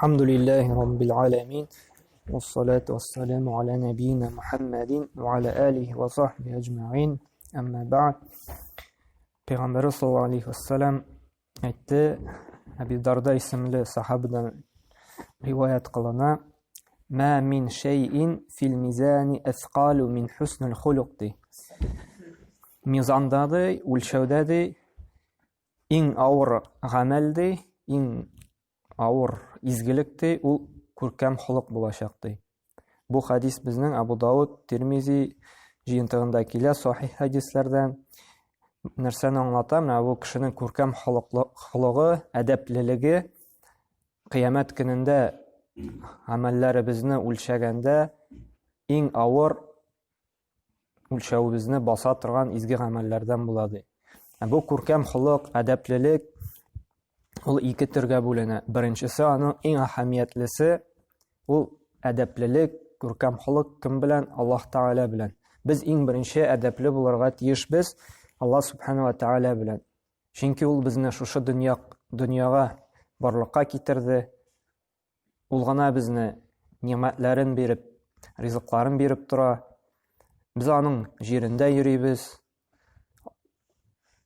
Әлхәмдүлилләһи раббил галәмин. Вассалату вассаламу аля нәбиина Мухаммадин ва аля алихи ва сахбихи әҗмәгыйн. Әмма бәгъд. Пәйгамбәрбез саллаллаһу алейхи вассалам әйтте, Әби Дарда исемле сахабадан риваять кылына, Ма мин шәйин фил мизани әсқалу мин хуснул хулук ди. Мизанда ди, үлчәүдә ди, иң авыр гамәл ди, иң авыр изгелек ди, ул күркәм холык булачак ди. Бу хадис безнең Абу Дауд, Тирмизи җыентыгында килә, сахих хадисләрдән. Нәрсәне аңлата? Менә бу кешенең күркәм холыгы, әдәплелеге кыямәт көнендә гамәлләребезне үлчәгәндә иң авыр үлчәвебезне баса торган изге гамәлләрдән була ди. Ә бу күркәм холык, әдәплелек ул ике төргә бүленә. Беренчесе аның иң әһәмиятлесе ул әдәплелек, күркәм холык кем белән? Аллаһ Тәгалә белән. Без иң беренче әдәпле булырга тиешбез Аллаһ Субхану ва Тәгалә белән. Чөнки ул безне шушы дөнья дөньяга барлыкка китерде. Ул гына безне ни'мәтләрен биреп, ризыкларын биреп тора. Без аның җирендә йөрибез.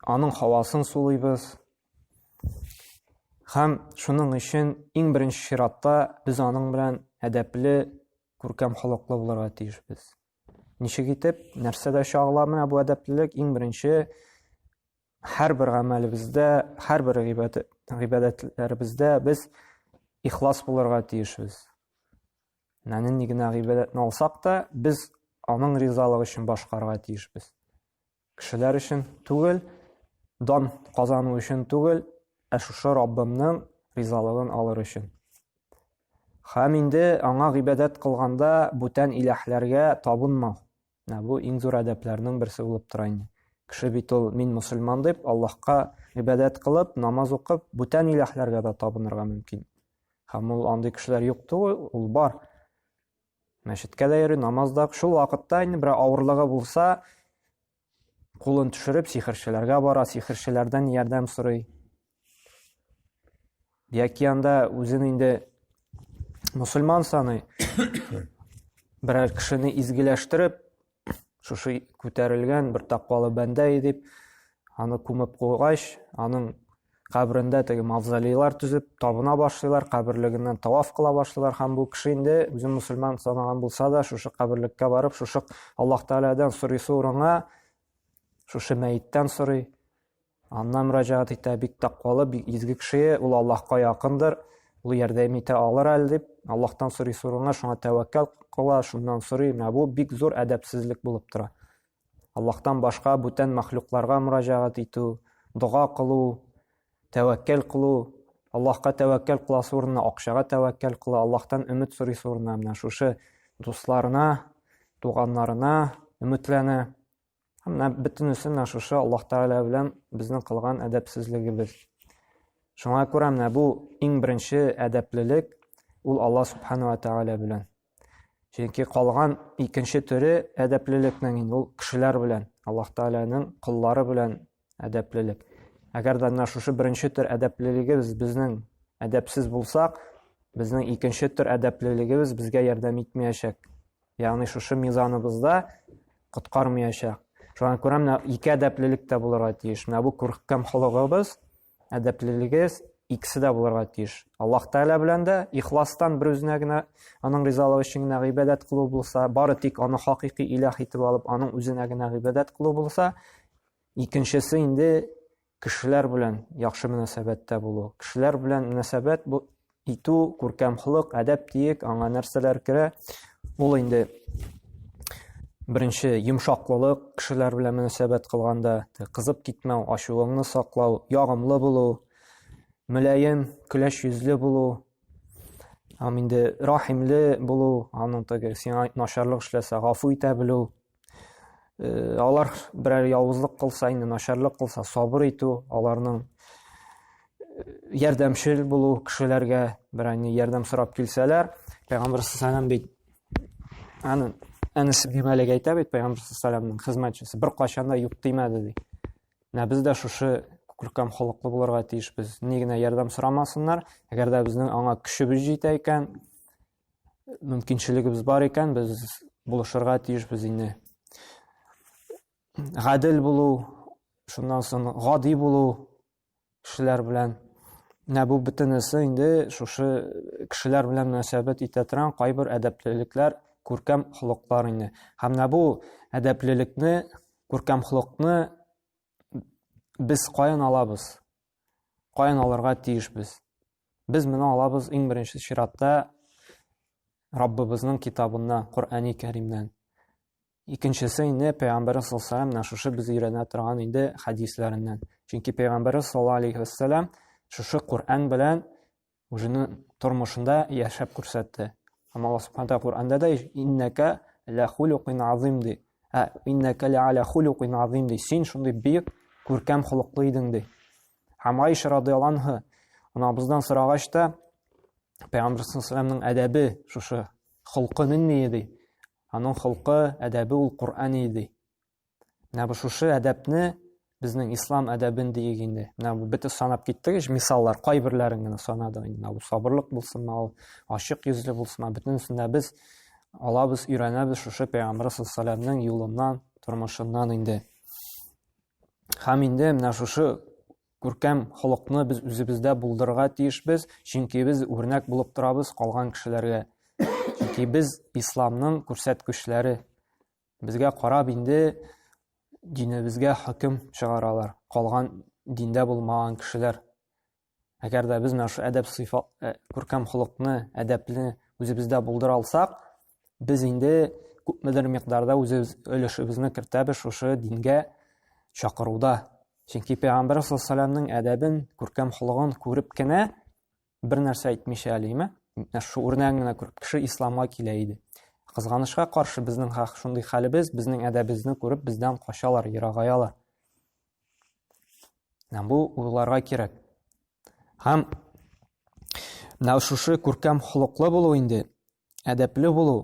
Аның һавасын сулыйбыз. Һәм шуның өчен иң беренче чиратта без аның белән әдәпле, күркәм холыклы булырга тиешбез. Ничек итеп, нәрсәдә чагыла менә бу әдәплелек? Иң беренче һәрбер гамәлебездә, һәрбер гыйбадәтләребездә без ихлас булырга тиешбез. Менә нинди генә гыйбадәтне алсак та, без аның ризалыгы өчен башкарырга тиешбез. Кешеләр өчен түгел, дан казану өчен түгел, ә шушы Раббымның ризалыгын алыр өчен. Һәм инде аңа гыйбадәт кылганда бүтән иләһләргә табынмау. Менә бу иң зур әдәпләрнең берсе булып тора инде. Кеше бит ул мин мусульман дип Аллаһка гыйбадәт кылып, намаз укып, бүтән иләһләргә дә табынырга мөмкин. Һәм ул андый кешеләр юк түгел, ул бар. Мәчеткә дә йөри, намаз да. Шул вакытта инде бер авырлыгы булса, кулын төшереп сихерчеләргә бара, сихерчеләрдән ярдәм сорый. Яки анда үзен инде мусульман саный. Берәр кешене изгеләштереп, шушы күтәрелгән бер таквалы бәндә дип, аны күмеп куйгач, аның каберендә теге мавзолейлар төзеп табына башлыйлар, каберлегеннән таваф кыла башлыйлар һәм бу кеше инде үзен мусульман санаган булса да, шушы каберлеккә барып, шушы Аллаһ Тәгаләдән сорыйсы урынга шушы мәеттән сорый. Аннан мөрәҗәгать итә, бик тәкъвалы, бик изге кеше, ул Аллаһка якындыр, ул ярдәм итә алыр әле дип, Аллаһтан сорыйсы урынга шуңа тәвәккәл кыла, шуннан сорый. Менә бу бик зур әдәпсезлек булып тора. Аллаһтан башка бүтән мәхлукларга мөрәҗәгать итү, дога кылу, тәвәккәл кылу, Аллаһка тәвәккәл кыласы урынына акчага тәвәккәл кыла, Аллаһтан өмет сорыйсы урынына менә шушы дусларына, туганнарына өметләнә. Һәм менә бөтенесе менә шушы Аллаһ Тәгалә белән безнең кылган әдәпсезлегебез. Шуңа күрә менә бу иң беренче әдәплелек ул Аллаһ Субхану ва Тәгалә белән. Чөнки калган икенче төре әдәплелекнең инде ул кешеләр белән, Аллаһ Тәгаләнең коллары белән әдәплелек. Әгәр дә менә шушы беренче төр әдәплелегебез безнең әдәпсез булсак, безнең икенче төр әдәплелегебез безгә ярдәм итмәячәк. Ягъни шушы мизаныбызда коткармаячак. Шуңа күрә менә ике әдәплелек тә булырга тиеш. Менә бу күркәм холыгыбыз, әдәплелегебез икесе дә булырга тиеш. Аллаһ Тәгалә белән дә ихластан бер үзенә генә, аның ризалыгы өчен генә гыйбадәт кылу булса, бары тик аны хакыйкый илаһ итеп алып, аның үзенә генә гыйбадәт кылу булса, икенчесе инде кешеләр белән яхшы мөнәсәбәттә булу. Кешеләр белән мөнәсәбәт бу итү, күркәм холык, әдәп диек, аңа нәрсәләр керә? Ул инде беренче йомшаклылык, кешеләр белән мөнәсәбәт кылганда кызып китмәү, ачуыңны саклау, ягымлы булу, мөлаем, көләч йөзле булу, һәм инде рахимле булу, аның теге сиңа начарлык эшләсә, гафу итә белү, Э, алар берәр явызлык кылса, инде начарлык кылса, сабыр итү, аларның э, ярдәмчел булу кешеләргә берәр ни ярдәм сорап килсәләр, Пәйгамбер саллаллаху бит аны Әнәс ибн Малик әйтә бит, Пәйгамбер саллаллаху хезмәтчесе бер кайчан да юк димәде ди. Менә без дә шушы Күркәм холыклы булырга тиешбез. Ни генә ярдәм сорамасыннар, әгәр дә безнең аңа көчебез җитә икән, мөмкинчелегебез бар икән, без булышырга тиешбез инде. Гадел булу, шуннан соң гади булу кешеләр белән. Менә бу бөтенесе инде шушы кешеләр белән мөнәсәбәт итә торган кайбер әдәплелекләр, күркәм холыклар инде. Һәм менә бу әдәплелекне, күркәм холыкны без каян алабыз? Каян алырга тиешбез? Без моны алабыз иң беренче чиратта Раббыбызның китабыннан, Коръәни Кәримнән. Икенчесе инде Пәйгамбәрбез саллаллаһу алейһи менә шушы без өйрәнә торган инде хәдисләреннән. Чөнки Пәйгамбәрбез саллаллаһу алейһи вәссәлам шушы Коръән белән үзенең тормышында яшәп күрсәтте. Һәм Аллаһ субхана тәгалә Коръәндә дә иннәкә ла хулукин азим ди. Ә иннәкә ла аля хулукин азим ди. Син шундый бик күркәм холыклы идең ди. Һәм Айша радиаллаһу анһа анабыздан сорагач та Пәйгамбер саллаллаһу алейһи әдәбе шушы холкы нинди ди? Аның холкы, әдәбе ул Коръән иде. Менә бу шушы әдәпне безнең ислам әдәбен диек инде. Менә бу бөтен санап киттек ич мисаллар, кайберләрен генә санадык инде. Менә бу сабырлык булсынмы ул, ачык йөзле булсынмы, бөтенесен дә без алабыз, өйрәнәбез шушы Пәйгамбер саллаллаһу юлыннан, тормышыннан инде. Һәм инде менә шушы күркәм холыкны без үзебездә булдырырга тиешбез, чөнки без үрнәк булып торабыз калган кешеләргә. Чөнки без исламның күрсәткечләре. Безгә карап инде динебезгә хөкем чыгаралар, калган диндә булмаган кешеләр. Әгәр дә без менә шул әдәп сыйфат, э, күркәм холыкны, әдәпне үзебездә булдыра алсак, без инде күпмедер микъдарда үзебез өлешебезне кертәбез шушы дингә чакыруда. Чөнки Пәйгамбәр саллаллаһу әдәбен, күркәм холыгын күреп кенә бер нәрсә әйтмичә әле, име? Менә шу үрнәген генә күреп кеше исламга килә иде. Кызганычка каршы безнең шундый хәлебез, безнең әдәбебезне күреп бездән качалар, ерагаялар. Менә бу уйларга кирәк. Һәм менә шушы күркәм холыклы булу инде, әдәпле булу,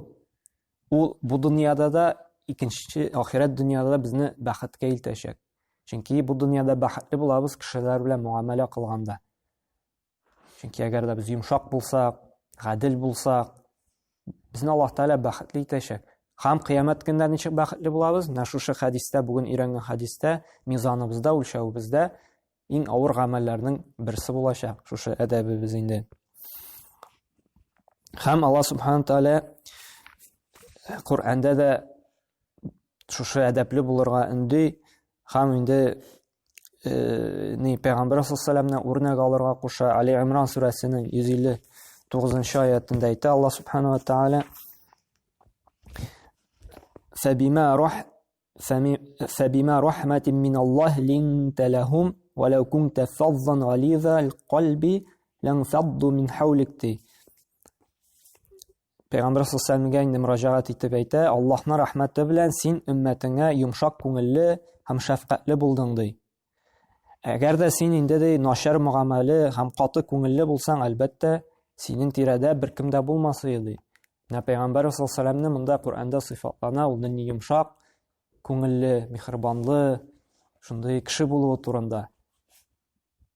ул бу дөньяда да, икенче ахирәт дөньяда да безне бәхеткә илтәчәк. Чөнки бу дөньяда бәхетле булабыз кешеләр белән муамәлә кылганда. Чөнки әгәр дә без йомшак булсак, гадел булсак, безне Аллаһ Тәгалә бәхетле итәчәк. Һәм кыямәт көнендә ничек бәхетле булабыз? Менә шушы хәдистә, бүген өйрәнгән хәдистә, мизаныбызда, үлчәвебездә иң авыр гамәлләрнең берсе булачак шушы әдәбебез инде. Һәм Аллаһ Субхану Тәгалә Коръәндә дә шушы әдәпле булырга өнди һәм инде э, ни Пәйгамбәр саллаллаһу үрнәк алырга куша. Али Имран сүрәсенең 159 аятында әйтә Аллаһ Субхану ва Тааля: "Фәбима рах فبما رحمة من الله لنت لهم ولو كنت فظا غليظ القلب لانفضوا من حولك ди. Пәйгамбер саллаллаһу инде мөрәҗәгать итеп әйтә, Аллаһның рәхмәте белән син өммәтеңә йомшак күңелле һәм шәфкатьле булдың ди. Әгәр дә син инде ди начар мөгамәле һәм каты күңелле булсаң, әлбәттә, синең тирәдә беркем дә булмас иде ди. Менә Пәйгамбәр саллаллаһу монда Коръәндә сыйфатлана, ул нинди йомшак күңелле, миһербанлы, шундый кеше булуы турында.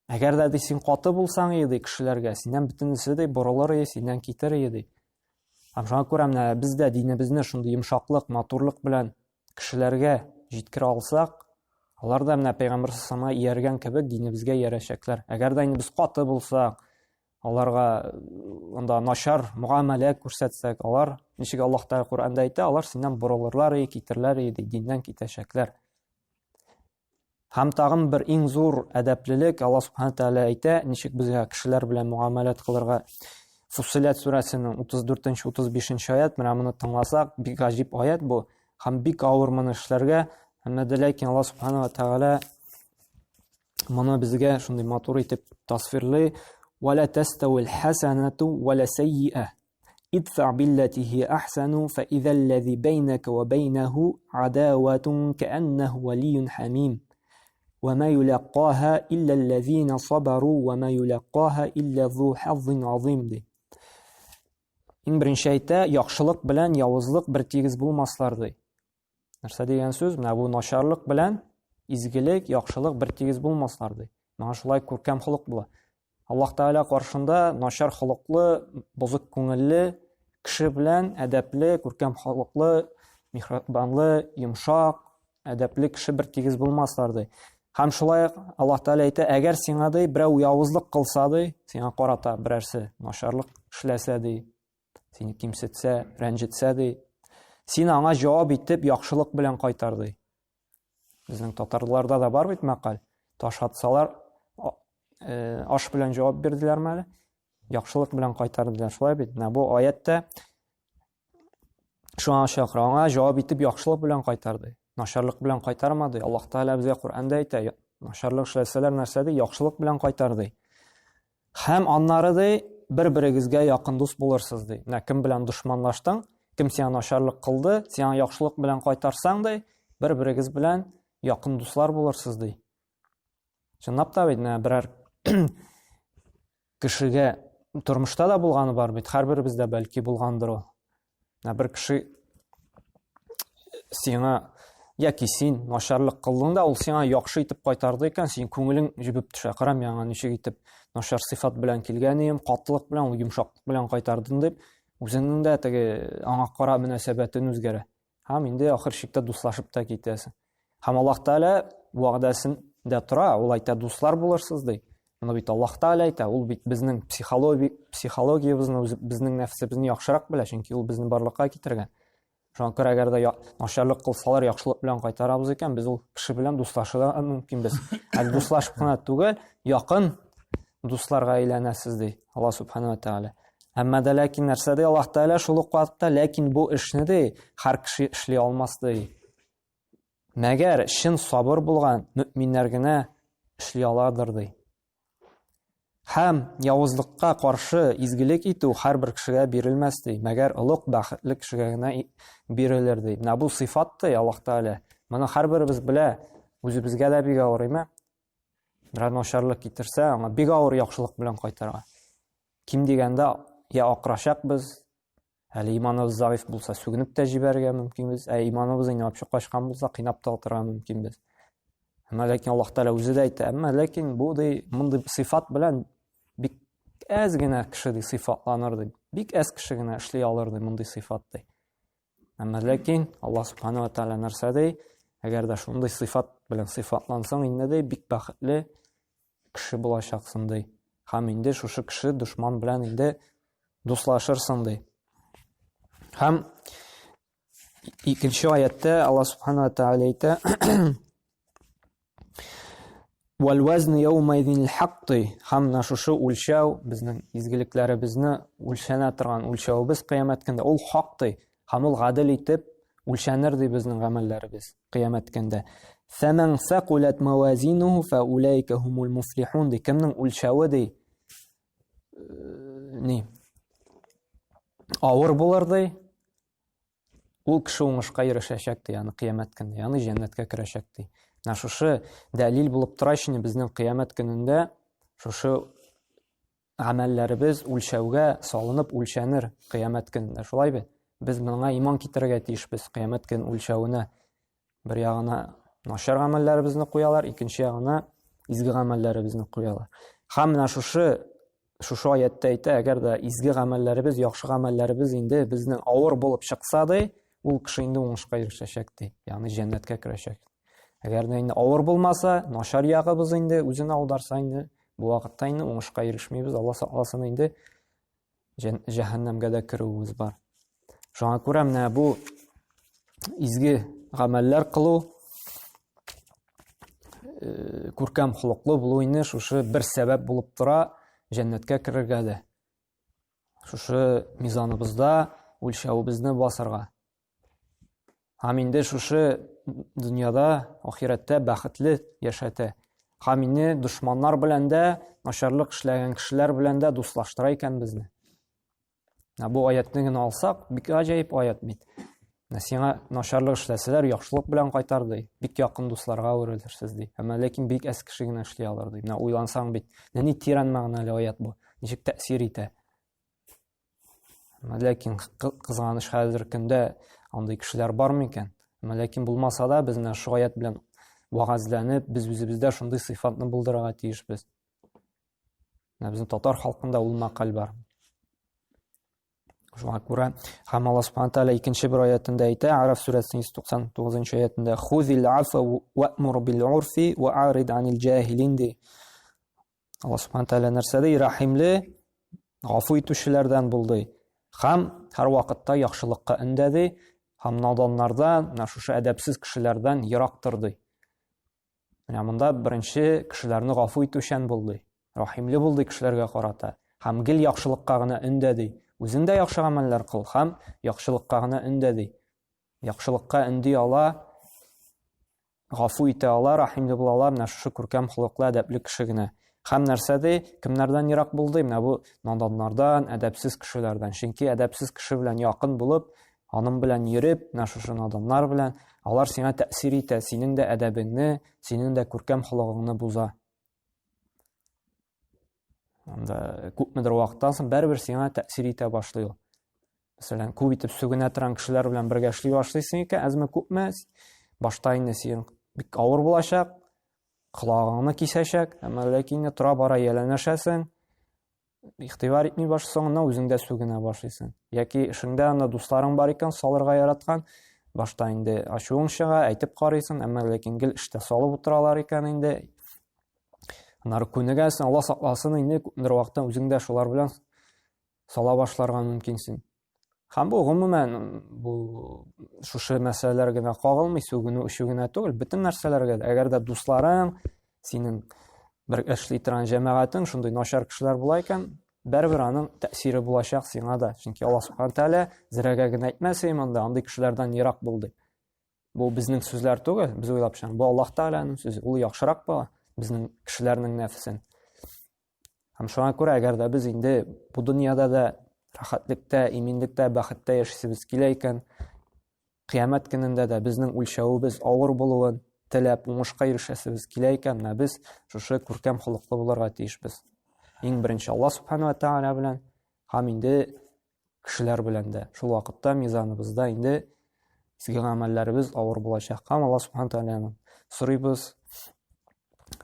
Әгәр дә ди син каты булсаң иде кешеләргә, синнән бөтенесе ди борылыр иде, синнән китер иде ди. Һәм шуңа күрә менә без дә динебезне шундый йомшаклык, матурлык белән кешеләргә җиткерә алсак, алар да менә пәйгамбәр саллаллаһу ияргән кебек динебезгә иярәчәкләр. Әгәр дә инде без каты булсак, аларга анда начар мөгамәлә күрсәтсәк, алар ничек Аллаһ Тәгалә Коръәндә әйтә, алар синнән борылырлар и, китерләр и, диннән китәчәкләр. Һәм тагын бер иң зур әдәплелек Аллаһ Субхану Тәгалә әйтә, ничек безгә кешеләр белән муамәләт кылырга. Фуссиләт сүрәсенең 34-35 аят, менә моны тыңласак, бик гаҗиб аят бу. Һәм бик авыр моны эшләргә. Әмма дә ләкин Аллаһ Субхану Тәгалә моны безгә шундый матур итеп тасвирлый. Вала таставил хасанату вала сайyiа. ادفع بالتي هي أحسن فإذا الذي بينك وبينه عداوة كأنه ولي حميم وما يلقاها إلا الذين صبروا وما يلقاها إلا ذو حظ عظيم ди. Иң беренче әйтә, яхшылык белән явызлык бер тигез булмаслар ди. Нәрсә дигән сүз? Менә бу начарлык белән изгелек, яхшылык бер тигез булмаслар ди. Моңа шулай күркәм холык була. Аллаһ Тәгалә каршында начар холыклы, бозык күңелле кеше белән әдәпле, күркәм холыклы, миһербанлы, йомшак, әдәпле кеше бер тигез булмаслар ди. Һәм шулай ук Аллаһ Тәгалә әйтә, әгәр сиңа ди берәү явызлык кылса ди, сиңа карата берәрсе начарлык эшләсә ди, сине кимсетсә, рәнҗетсә ди, син аңа җавап итеп яхшылык белән кайтар ди. Безнең татарларда да бар бит мәкаль. Таш атсалар, аш белән җавап бирделәрме әле? Яхшылык белән кайтардылар. Шулай бит. Менә бу аятта шуңа чакыра. Аңа җавап итеп яхшылык белән кайтарды. Начарлык белән кайтармады. Аллаһ Тәгалә безгә Коръәндә әйтә, начарлык эшләсәләр нәрсә ди? Яхшылык белән кайтар ди. Һәм аннары ди, бер-берегезгә якын дус булырсыз ди. Менә кем белән дошманлаштың, кем сиңа начарлык кылды, сиңа яхшылык белән кайтарсаң ди, бер-берегез белән якын дуслар булырсыз ди. Чынлап та бит, менә берәр кешегә тормышта да булганы бар бит, һәрберебездә бәлки булгандыр ул. Менә бер кеше сиңа яки син начарлык кылдың да, ул сиңа яхшы итеп кайтарды икән, синең күңелең җебеп төшә. Кара, мин аңа ничек итеп начар сыйфат белән килгән идем, катылык белән, ул йомшаклык белән кайтардым дип, үзеңнең дә теге аңа кара мөнәсәбәтен үзгәрә. Һәм инде ахыр чиктә дуслашып та китәсең. Һәм Аллаһ Тәгалә вәгъдәсендә тора, ул әйтә, дуслар булырсыз ди. Моны бит Аллаһ Тәгалә әйтә, ул бит безнең психологиябезне, безнең нәфсебезне яхшырак белә, чөнки ул безне барлыкка китергән. Шуңа күрә әгәр дә начарлык кылсалар, яхшылык белән кайтарабыз икән, без ул кеше белән дуслашырга мөмкинбез. Әле дуслашып кына түгел, якын дусларга әйләнәсез ди Аллаһ Субхану ва Тәгалә. Әмма дә ләкин нәрсә ди Аллаһ Тәгалә шул ук вакытта, ләкин бу эшне ди һәр кеше эшли алмас ди. Мәгәр чын сабыр булган мөэминнәр генә эшли аладыр ди. Һәм явызлыкка каршы изгелек итү һәрбер кешегә бирелмәс ди, мәгәр олуг бәхетле кешегә генә бирелер ди. Менә бу сыйфат ди Аллаһ Тәгалә. Моны һәрберебез белә, үзебезгә дә бик авыр, име? Берәр начарлык китерсә, аңа бик авыр яхшылык белән кайтарга. Ким дигәндә, я акырачакбыз, әле иманыбыз заиф булса, сүгенеп тә җибәрергә мөмкинбез, ә иманыбыз инде вообще качкан булса, кыйнап та атырга мөмкинбез. Әмма ләкин Аллаһ Тәгалә үзе дә әйтә, әмма ләкин бу ди, мондый сыйфат белән бик әз генә кеше ди сыйфатланыр ди. Бик әз кеше генә эшли алыр ди мондый сыйфат ди. Әмма ләкин Аллаһ Субхану ва Тааля нәрсә ди? Әгәр дә шундый сыйфат белән сыйфатлансаң, инде ди, бик бәхетле кеше булачаксың ди. Һәм инде шушы кеше дошман белән инде дуслашырсың ди. Һәм икенче аятта Аллаһ Субхану ва Тааля әйтә: Вәл-вазн яумайзин хакты һәм менә шушы үлчәү безнең изгелекләребезне үлчәнә торган үлчәүебез кыямәт көндә ул хакты һәм ул гадел итеп үлчәнер ди безнең гамәлләребез кыямәт көндә. Фәмән сакулат мавазинуху фаулайка хумул муфлихун ди. Кемнең үлчәве ди ни авыр булыр ди Ул кеше уңышка ирешәчәк ди, ягъни кыямәт көндә, ягъни җәннәткә керәчәк ди. Менә шушы дәлил булып тора инде безнең кыямәт көнендә шушы гамәлләребез үлчәүгә салынып үлчәнер кыямәт көнендә. Шулай бит? Без моңа иман китерергә тиешбез кыямәт көн үлчәвенә. Бер ягына начар гамәлләребезне куялар, икенче ягына изге гамәлләребезне куялар. Һәм менә шушы шушы аятта әйтә, әгәр дә изге гамәлләребез, яхшы гамәлләребез инде безнең авыр булып чыкса ди, ул кеше инде уңышка ирешәчәк ди, ягъни җәннәткә керәчәк. Әгәр дә инде авыр булмаса, начар ягыбыз инде үзен аударса инде, бу вакытта инде уңышка ирешмибез, Алла сакласын инде җәһәннәмгә дә керүебез бар. Шуңа күрә менә бу изге гамәлләр кылу, э, күркәм холыклы булу инде шушы бер сәбәп булып тора җәннәткә керергә дә. Шушы мизаныбызда үлчәвебезне басарга. Һәм инде шушы дөньяда, ахирәттә бәхетле яшәтә. Һәм инде дошманнар белән дә, начарлык эшләгән кешеләр белән дә дуслаштыра икән безне. Ә бу аятны генә алсак, бик гаҗәеп аят бит. Ә сиңа начарлык эшләсәләр, яхшылык белән кайтар ди. Бик якын дусларга әверелерсез ди. Әмма ләкин бик әз кеше генә эшли алыр ди. Менә уйлансаң бит, нинди тирән мәгънәле аят бу. Ничек тәэсир итә. Әмма ләкин кызганыч хәзер көндә андый кешеләр бар микән? Әмма ләкин булмаса да, без менә шу аят белән вәгазьләнеп, без үзебездә шундый сыйфатны булдырырга тиешбез. Менә безнең татар халкында ул мәкаль бар. Шуңа күрә һәм Алла Субхану тааля икенче бер аятында әйтә, Араф сүрәсенең 199 аятында: "Хузил афа ва'мур бил урфи ва арид анил җаһилин" ди. Алла Субхану тааля нәрсә ди? Рәхимле, гафу итүчеләрдән бул ди. Һәм һәр вакытта яхшылыкка өндә ди, һәм наданнардан, менә шушы әдәпсез кешеләрдән ерак тор ди. Менә монда беренче кешеләрне гафу итүчән бул ди. Рәхимле бул ди кешеләргә карата. Һәм гел яхшылыкка гына өндә ди. Үзең дә яхшы гамәлләр кыл һәм яхшылыкка гына өндә ди. Яхшылыкка өнди ала, гафу итә ала, рәхимле була ала, менә шушы күркәм холыклы, әдәпле кеше генә. Һәм нәрсә ди? Кемнәрдән ерак бул ди? Менә бу наданнардан, әдәпсез кешеләрдән. Чөнки әдәпсез кеше белән якын булып, Аның белән йөреп, менә шушы наданнар белән, алар сиңа тәэсир итә, синең дә әдәбеңне, синең дә күркәм холыгыңны боза. Анда күпмедер вакыттан соң бәрібер сиңа тәэсир итә башлый ул. Мәсәлән, күп итеп сүгенә торган кешеләр белән бергә эшли башлыйсың икән, әзме күпме, башта инде син бик авыр булачак, колагыңны кисәчәк, әмма ләкин тора-бара ияләнәшәсең, игътибар итми башласаң, аннан үзең дә сүгенә башлыйсың. Яки эшеңдә анда дусларың бар икән, салырга яраткан, башта инде ачуың чыга, әйтеп карыйсың, әмма ләкин гел эштә салып утыралар икән инде. Аннары күнегәсең, Алла сакласын, инде күпмедер вакыттан үзең дә шулар белән сала башларга мөмкинсең. Һәм бу гомумән бу шушы мәсьәләләр генә кагылмый, сүгенү эчү генә түгел, бөтен нәрсәләргә дә. Әгәр дә дусларың, синең бер эшли торган җәмәгатең шундый начар кешеләр була икән, бәрібер аның тәэсире булачак сиңа да. Чөнки Алла Субхану тәгалә зрәгә генә әйтмәс монда, андый кешеләрдән ерак бул дип. Бу безнең сүзләр түгел, без уйлап чыган. Бу Аллаһ Тәгаләнең сүзе. Ул яхшырак була безнең кешеләрнең нәфесен. Һәм шуңа күрә, әгәр дә без инде бу дөньяда да рәхәтлектә, иминлектә, бәхеттә яшисебез килә икән, кыямәт көнендә дә безнең үлчәвебез авыр булуын теләп, уңышка ирешәсебез килә икән, менә без шушы күркәм холыклы булырга тиешбез. Иң беренче Алла Субхану ва Тааля белән һәм инде кешеләр белән дә. Шул вакытта мизаныбызда инде изге гамәлләребез авыр булачак. Һәм Алла Субхану Тааляны сорыйбыз,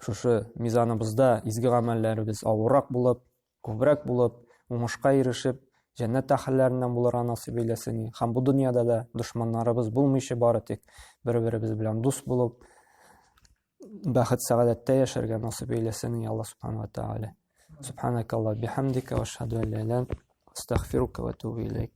шушы мизаныбызда изге гамәлләребез авыррак булып, күбрәк булып, уңышка ирешеп, җәннәт әһелләреннән булырга насыйп әйләсен. Һәм бу дөньяда да дошманнарыбыз булмыйча бары тик бер-беребез белән дус булып, бәхет сәгадәттә яшәргә насыйп әйләсен, я Алла Субхану ва Тааля. Субханакалла бихамдика ва ашһаду ан ла иляха астагфирука ва атубу илейк.